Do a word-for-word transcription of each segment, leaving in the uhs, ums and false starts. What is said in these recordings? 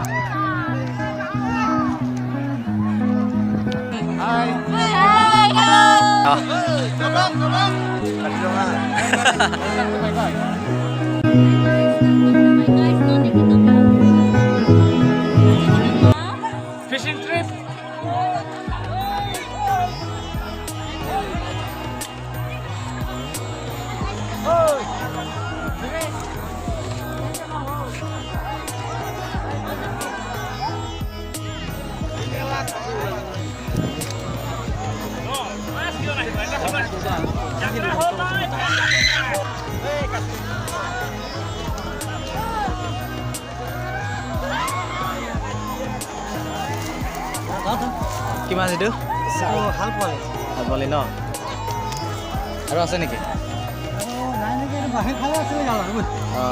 Hi. Hi, hello. Oh. Fishing trip. কি মাছ এইটো? অ, শাল পোৱালি। শাল পোৱালি ন? আৰু আছে নেকি? অ, নাই নেকি, এইটো বাঁহী খালে আছিলে জানো? অ।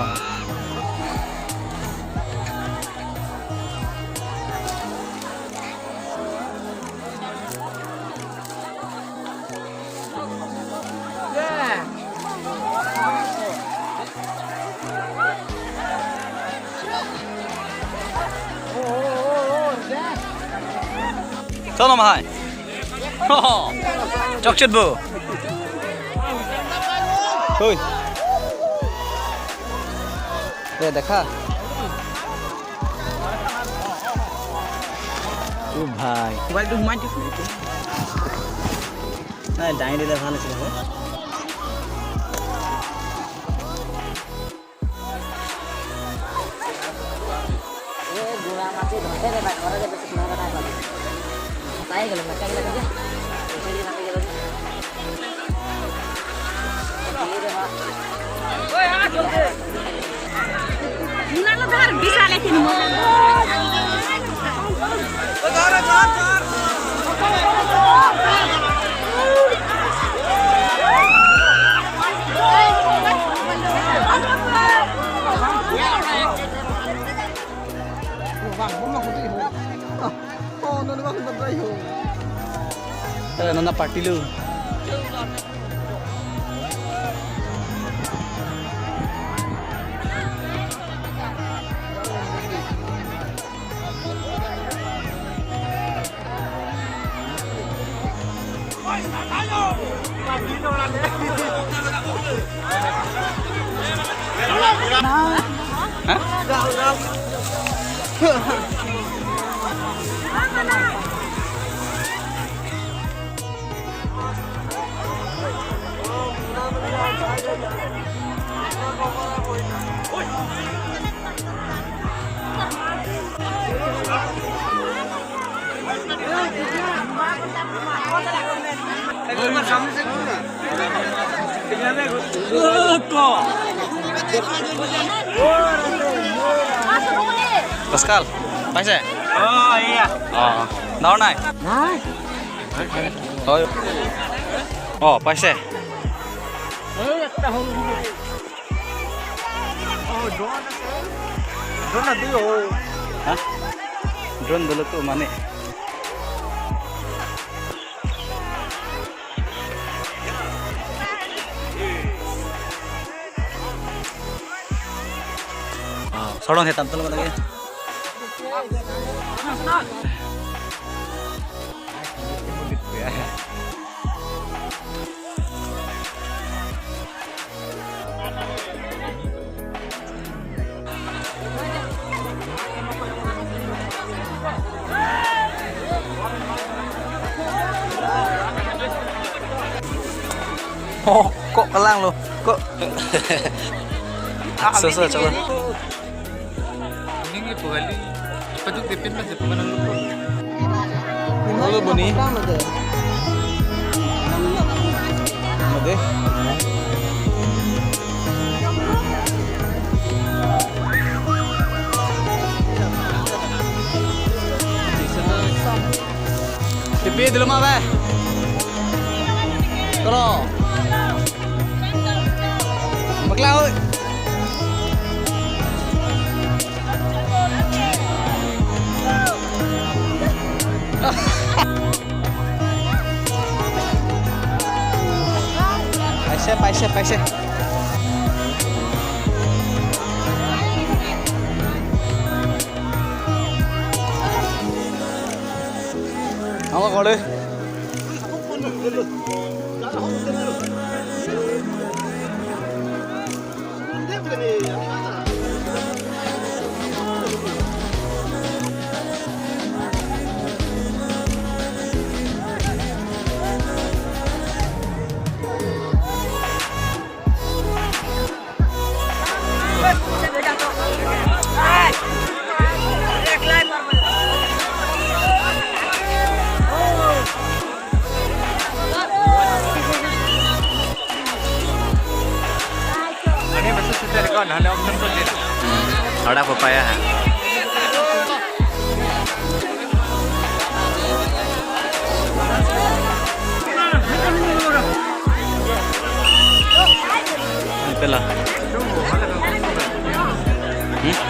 Sono mahai. Chokchut bu. Hui. Ye dekha. O bhai. Mobile to humai disu. Nai, daing dile bhal asil. Eh, nana party lo. Pascal, paise? Oh, iya. Oh, dangor nai? Nai. Oh. Oh, paise? Oh, drone ase. Drone adu ho. Ha? Drone dolo to mane. Ah, soron hetam tulo lagi. Oh, kok kelang lo, kok. Ah, so, so, coba. Ini ngi pugali. Paduk depin mas depan lu. Halo, Boni. Made. Tipi dulu mah, Be. Tolo. Bakla, oi. Paise, paise, paise. Ang kole. Ini masih setel kan, hanya option tu dia. Ada apa ya? Ito lang. Hmm?